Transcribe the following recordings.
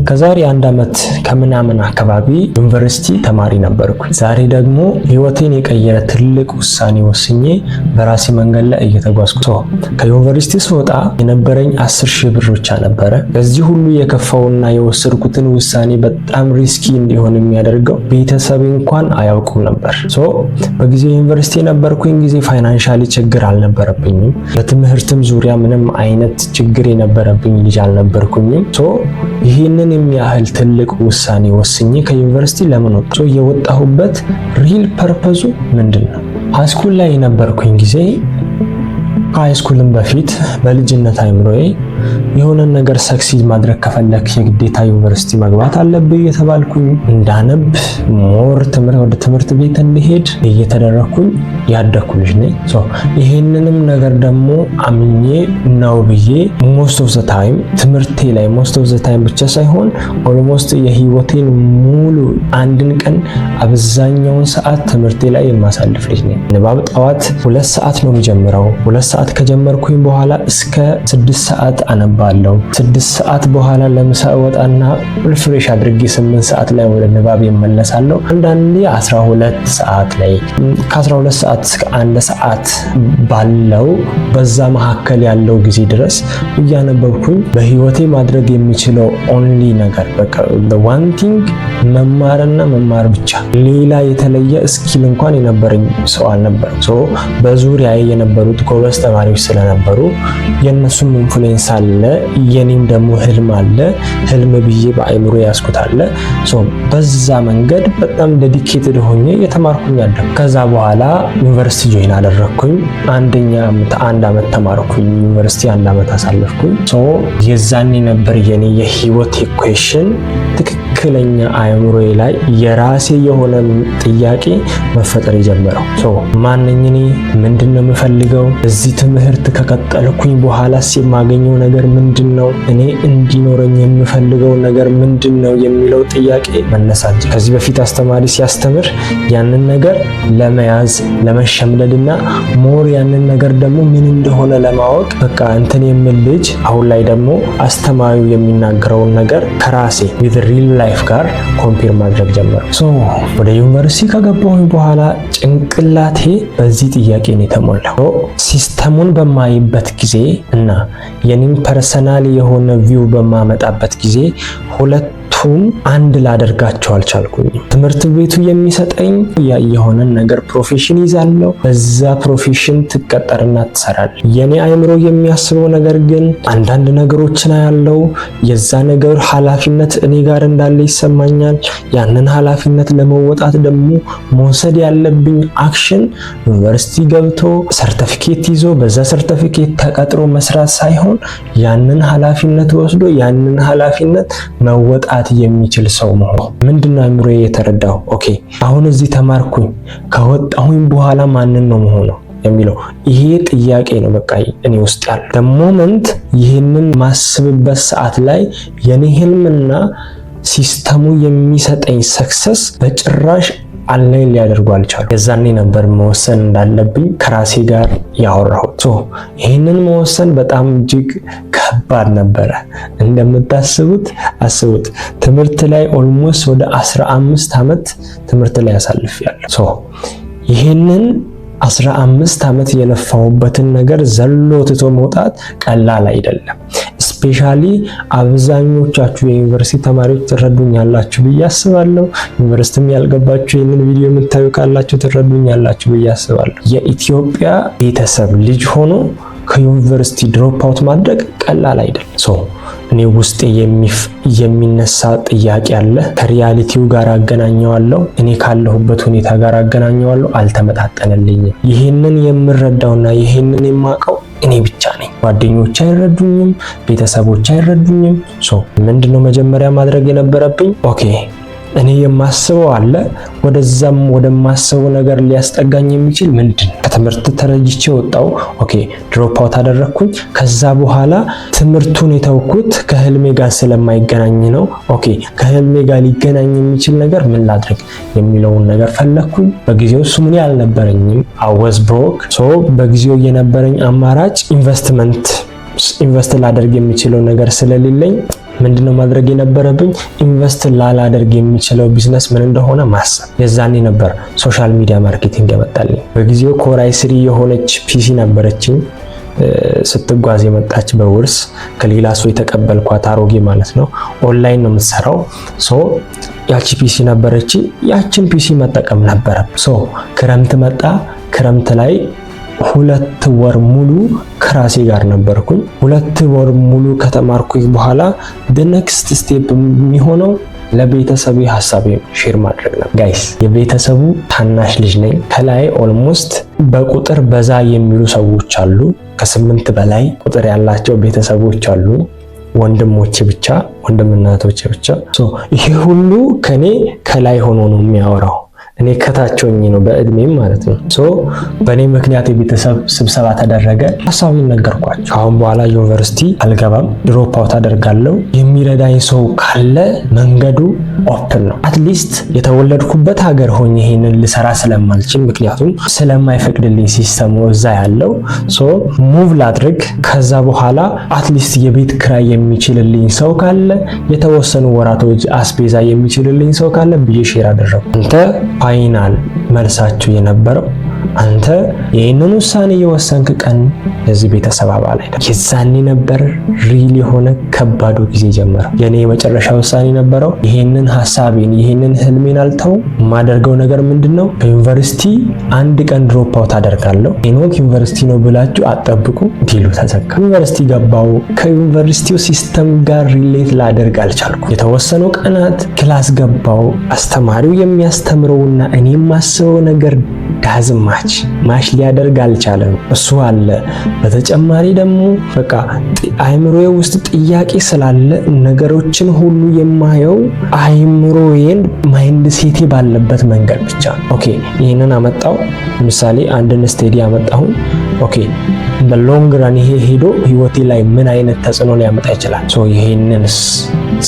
ከዛሬ አንድ ዓመት ከምናምን አካባቢ ዩኒቨርሲቲ ተማሪ ነበርኩ። ዛሬ ደግሞ ህይወቴን የቀየረ ትልቅ ውሳኔ ወስኜ በራሴ መንገድ ላይ እየተጓዝኩ፣ ከዩኒቨርሲቲ ስወጣ የነበረኝ 10,000 ብር ብቻ ነበረ። ከዚህ ሁሉ የከፋውና የወሰድኩትን ውሳኔ በጣም risky እንዲሆን የሚያደርገው ቤተሰቤ እንኳን አያውቁም ነበር። So በጊዜው ዩኒቨርሲቲ የነበርኩኝ ጊዜ financially ችግር አልነበረብኝም። በትምህርትም ዙሪያ ምንም አይነት ችግር የነበረብኝ ልጅ አልነበርኩኝም። So ይህንን የሚያህል ትልቅ ውሳኔ ወስኜ ከዩኒቨርሲቲ ለምን ወጣሁ? የወጣሁበት real purpose ኡ ምንድን ነው? High school ላይ የነበርኩኝ ጊዜ፣ ከ high school ም በፊት በልጅነት አይምሮዬ የሆነን ነገር succeed ማድረግ ከፈለክ የግዴታ ዩኒቨርሲቲ መግባት አለብህ እየተባልኩኝ፣ እንዳነብ፣ more ወደ ትምህርት ቤት እንድሄድ እየተደረግኩኝ ያደግኩ ልጅ ነኝ። ይሄንንም ነገር ደግሞ አምኜ ነው ብዬ most of the time ትምህርቴ ላይ፣ most of the time ብቻ ሳይሆን almost የህይወቴን ሙሉ አንድን ቀን አብዛኛውን ሰዓት ትምህርቴ ላይ የማሳልፍ ልጅ ነኝ። ንባብ ጠዋት 2 ሰዓት ነው የሚጀምረው። 2 ሰዓት ከጀመርኩኝ በኋላ እስከ 6 ሰዓት አነባለሁ። 6 ሰዓት በኋላ ለምሳ እወጣና refresh አድርጌ 8 ሰዓት ላይ ወደ ንባብ እመለሳለሁ። አንዳንዴ 12 ሰዓት ላይ፣ ከ12 ሰዓት እስከ 1 ሰዓት ባለው በዛ መካከል ያለው ጊዜ ድረስ እያነበብኩኝ፣ በህይወቴ ማድረግ የምችለው only ነገር በቃ one thing መማርና መማር ብቻ። ሌላ የተለየ skill እንኳን የነበረኝ ሰው አልነበረም። So በዙሪያዬ የነበሩት ጎበዝ ተማሪዎች ስለነበሩ የእነሱም influence አለ፣ የኔም ደግሞ ህልም አለ። ህልም ብዬ በአይምሮዬ ያስኩት አለ። So በዛ መንገድ በጣም dedicated ሆኜ እየተማርኩኝ አደኩ። ከዛ በኋላ ዩኒቨርሲቲ join አደረግኩኝ። አንደኛ ዓመት አንድ ዓመት ተማርኩኝ። ዩኒቨርሲቲ አንድ ዓመት አሳለፍኩኝ። So የዛኔ ነበር የኔ የህይወት question ትክክለኛ አእምሮዬ ላይ የራሴ የሆነ ጥያቄ መፈጠር የጀመረው። So ማነኝ እኔ? ምንድን ነው የምፈልገው? እዚህ ትምህርት ከቀጠልኩኝ በኋላስ የማገኘው ነገር ምንድን ነው? እኔ እንዲኖረኝ የምፈልገው ነገር ምንድን ነው የሚለው ጥያቄ መነሳት። ከዚህ በፊት አስተማሪ ሲያስተምር ያንን ነገር ለመያዝ፣ ለመሸምደድና more ያንን ነገር ደግሞ ምን እንደሆነ ለማወቅ በቃ እንትን የምል ልጅ፣ አሁን ላይ ደግሞ አስተማሪው የሚናገረውን ነገር ከራሴ with real life ጋር compare ማድረግ ጀመርኩ። So ወደ ዩኒቨርሲቲ ከገባሁኝ በኋላ ጭንቅላቴ በዚህ ጥያቄ ነው የተሞላው። System ኡን በማይበት ጊዜ እና የኔን personal የሆነ view በማመጣበት ጊዜ ሁለቱም አንድ ላደርጋቸው አልቻልኩኝም። ትምህርት ቤቱ የሚሰጠኝ የሆነን ነገር profession ይዛለው፣ በዛ profession ትቀጠርና ትሰራለህ። የኔ አይምሮ የሚያስበው ነገር ግን አንዳንድ ነገሮችን ያለው የዛ ነገር ኃላፊነት እኔ ጋር እንዳለ ይሰማኛል። ያንን ኃላፊነት ለመወጣት ደግሞ መውሰድ ያለብኝ action ዩኒቨርሲቲ ገብቶ ሰርተፊኬት ይዞ በዛ ሰርተፊኬት ተቀጥሮ መስራት ሳይሆን ያንን ኃላፊነት ወስዶ ያንን ኃላፊነት መወጣት የሚችል ሰው መሆን። ምንድነው አይምሮዬ የተረዳው? Okay፣ አሁን እዚህ ተማርኩኝ፣ ከወጣሁኝ በኋላ ማንን ነው ምሆነው የሚለው ይሄ ጥያቄ ነው። በቃ እኔ ውስጥ ያለ the moment ይህንን ማስብበት ሰዓት ላይ የኔ ህልምና system ኡ የሚሰጠኝ success በጭራሽ align ሊያደርጉ አልቻሉ። የዛኔ ነበር መወሰን እንዳለብኝ ከራሴ ጋር ያወራሁት። So ይህንን መወሰን በጣም እጅግ ከባድ ነበረ። እንደምታስቡት አስቡት። ትምህርት ላይ almost ወደ 15 ዓመት ትምህርት ላይ አሳልፌያለሁ። So ይህንን 15 ዓመት የለፋሁበትን ነገር ዘሎ ትቶ መውጣት ቀላል አይደለም። Especially አብዛኞቻችሁ የዩኒቨርሲቲ ተማሪዎች ትረዱኛላችሁ ብዬ አስባለሁ። ዩኒቨርሲቲም ያልገባችሁ ይህንን ቪዲዮ የምታዩ ካላችሁ ትረዱኛላችሁ ብዬ አስባለሁ። የኢትዮጵያ ቤተሰብ ልጅ ሆኖ ከዩኒቨርሲቲ drop out ማድረግ ቀላል አይደለም። So እኔ ውስጤ የሚነሳ ጥያቄ አለ። ከ reality ው ጋር አገናኘዋለሁ። እኔ ካለሁበት ሁኔታ ጋር አገናኘዋለሁ። አልተመጣጠነልኝም። ይህንን የምረዳውና ይህንን የማውቀው እኔ ብቻ ነኝ። ጓደኞች አይረዱኝም፣ ቤተሰቦች አይረዱኝም። So ምንድነው መጀመሪያ ማድረግ የነበረብኝ? Okay፣ እኔ የማስበው አለ፣ ወደዛም ወደማስበው ነገር ሊያስጠጋኝ የሚችል ምንድን? ከትምህርት ተረጅቼ ወጣው። Okay፣ drop out አደረግኩኝ። ከዛ በኋላ ትምህርቱን የተውኩት ከህልሜ ጋር ስለማይገናኝ ነው። Okay፣ ከህልሜ ጋር ሊገናኝ የሚችል ነገር ምን ላድርግ የሚለውን ነገር ፈለግኩኝ። በጊዜው እሱ ምን አልነበረኝም። I was broke። So በጊዜው የነበረኝ አማራጭ ኢንቨስትመንት፣ invest ላደርግ የሚችለው ነገር ስለሌለኝ ምንድነው ማድረግ የነበረብኝ? Invest ላላደርግ የምችለው ቢዝነስ ምን እንደሆነ ማሰብ። የዛኔ ነበር social media marketing የመጣልኝ። በጊዜው Core i3 የሆነች PC ነበረችኝ፣ ስትጓዝ የመጣች፣ በውርስ ከሌላ ሰው የተቀበልኳት፣ አሮጌ ማለት ነው። ኦንላይን ነው የምትሰራው። So ያቺ PC ነበረች። ያችን PC መጠቀም ነበረ። So ክረምት መጣ። ክረምት ላይ 2 ወር ሙሉ ከራሴ ጋር ነበርኩኝ። 2 ወር ሙሉ ከተማርኩኝ በኋላ next step የሚሆነው ለቤተሰቤ ሀሳቤ share ማድረግ ነው። Guys፣ የቤተሰቡ ታናሽ ልጅ ነኝ። ከላይ almost በቁጥር በዛ የሚሉ ሰዎች አሉ። ከስምንት በላይ ቁጥር ያላቸው ቤተሰቦች አሉ። ወንድሞቼ ብቻ፣ ወንድምና እህቶቼ ብቻ። ይሄ ሁሉ ከኔ ከላይ ሆኖ ነው የሚያወራው። እኔ ከታች ሆኜ ነው በእድሜም ማለት ነው። So በእኔ ምክንያት የቤተሰብ ስብሰባ ተደረገ። ሀሳቤን ነገርኳቸው። አሁን በኋላ ዩኒቨርሲቲ አልገባም፣ drop out አደርጋለሁ። የሚረዳኝ ሰው ካለ መንገዱ open ነው። At least የተወለድኩበት ሀገር ሆኜ ይሄንን ልሰራ ስለማልችል፣ ምክንያቱም ስለማይፈቅድልኝ system ኡ እዛ ያለው፣ so move ላድርግ። ከዛ በኋላ at least የቤት ክራይ የሚችልልኝ ሰው ካለ፣ የተወሰኑ ወራቶች አስቤዛ የሚችልልኝ ሰው ካለ ብዬ share አደረጉ። አንተ final መልሳችሁ የነበረው፣ አንተ ይህንን ውሳኔ የወሰንክ ቀን የዚህ ቤተሰብ አባል አይደለም። የዛኔ ነበር real የሆነ ከባዱ ጊዜ ጀመረው። የኔ የመጨረሻ ውሳኔ ነበረው። ይሄንን ሀሳቤን፣ ይሄንን ህልሜን አልተው። የማደርገው ነገር ምንድን ነው? ከዩኒቨርሲቲ አንድ ቀን drop out አደርጋለሁ። ሄኖክ ዩኒቨርሲቲ ነው ብላችሁ አትጠብቁ። Deal ኡ ተዘጋ። ዩኒቨርሲቲ ገባው። ከዩኒቨርሲቲው system ጋር relate ላደርግ አልቻልኩ። የተወሰኑ ቀናት class ገባው። አስተማሪው የሚያስተምረውና እኔ የማስበው ነገር doesn't match ሊያደርግ አልቻለም። እሱ አለ። በተጨማሪ ደግሞ በቃ አይምሮዬ ውስጥ ጥያቄ ስላለ ነገሮችን ሁሉ የማየው አይምሮዬን mindset ኤ ባለበት መንገድ ብቻ። Okay፣ ይህንን አመጣው። ለምሳሌ አንድን study አመጣሁኝ። Okay፣ በ long run ይሄ ሄዶ ህይወቴ ላይ ምን አይነት ተጽዕኖ ሊያመጣ ይችላል? So ይሄንን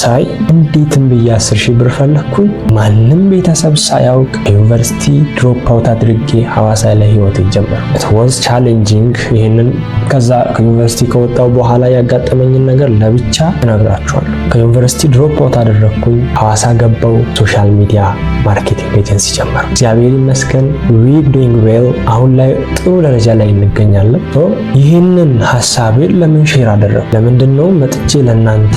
ሳይ እንዴትም ብዬ 10,000 ብር ፈለግኩኝ። ማንም ቤተሰብ ሳያውቅ ዩኒቨርሲቲ drop out አድርጌ ሐዋሳ ላይ ህይወቴ ጀመርኩ። It was challenging። ይሄንን ከዛ ከዩኒቨርሲቲ ከወጣው በኋላ ያጋጠመኝን ነገር ለብቻ እነግራችኋለሁ። ከዩኒቨርሲቲ drop out አደረግኩኝ፣ ሐዋሳ ገባው፣ social media marketing agency ጀመርኩ። እግዚአብሔር ይመስገን we doing well። አሁን ላይ ጥሩ ደረጃ ላይ እንገኛለን። ይህንን ሀሳቤን ለምን share አደረግኩ? ለምንድን ነው መጥቼ ለእናንተ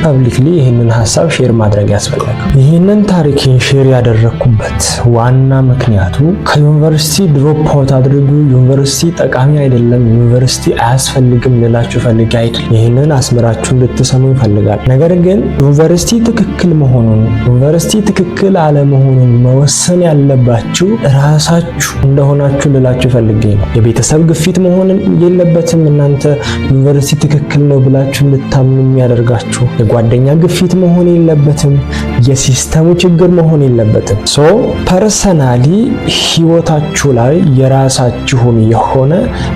publicly ይህንን ሀሳብ share ማድረግ ያስፈለገው? ይህንን ታሪኬን share ያደረግኩበት ዋና ምክንያቱ ከዩኒቨርሲቲ drop out አድርጉ፣ ዩኒቨርሲቲ ጠቃሚ አይደለም፣ ዩኒቨርሲቲ አያስፈልግም ልላችሁ ፈልጌ አይደለም። ይህንን አስምራችሁ እንድትሰሙ ይፈልጋል። ነገር ግን ዩኒቨርሲቲ ትክክል መሆኑን፣ ዩኒቨርሲቲ ትክክል አለመሆኑን መወሰን ያለባችሁ ራሳችሁ እንደሆናችሁ ልላችሁ ፈልጌ ነው። የቤተሰብ ግፊት መሆን የለበትም። እናንተ ዩኒቨርሲቲ ትክክል ነው ብላችሁ እንድታምኑ የሚያደርጋችሁ የጓደኛ ግፊት መሆን የለበትም። የ system ኡ ችግር መሆን የለበትም። So personally ህይወታችሁ ላይ የራሳችሁን የሆነ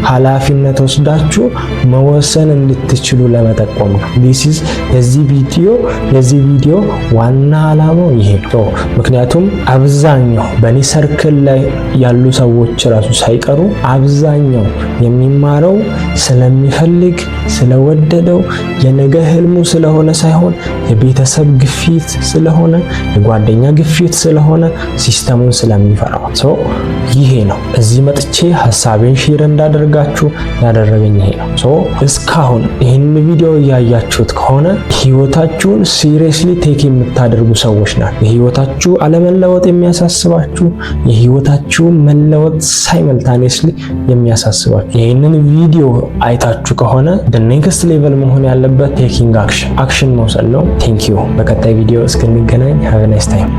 ኃላፊነት ወስዳችሁ መወሰን እንድትችሉ ለመጠቆም ነው። This is የዚህ ቪዲዮ ዋና ዓላማው ይሄ ነው። ምክንያቱም አብዛኛው በእኔ circle ላይ ያሉ ሰዎች ራሱ ሳይቀሩ አብዛኛው የሚማረው ስለሚፈልግ፣ ስለወደደው፣ የነገ ህልሙ ስለሆነ ሳይሆን የቤተሰብ ግፊት ስለሆነ፣ የጓደኛ ግፊት ስለሆነ፣ system ኡን ስለሚፈራው፣ so ይሄ ነው እዚህ መጥቼ ሀሳቤን share እንዳደርጋችሁ ያደረገኝ ይሄ ነው። So እስካሁን ይህን ቪዲዮ እያያችሁት ከሆነ ህይወታችሁን seriously take የምታደርጉ ሰዎች ናችሁ። የህይወታችሁ አለመለወጥ የሚያሳስባችሁ፣ የህይወታችሁ መለወጥ simultaneously የሚያሳስባችሁ፣ ይህንን ቪዲዮ አይታችሁ ከሆነ next level መሆን ያለበት taking action፣ action መውሰድ ነው። Thank you። በቀጣይ ቪዲዮ እስክንገናኝ have nice time።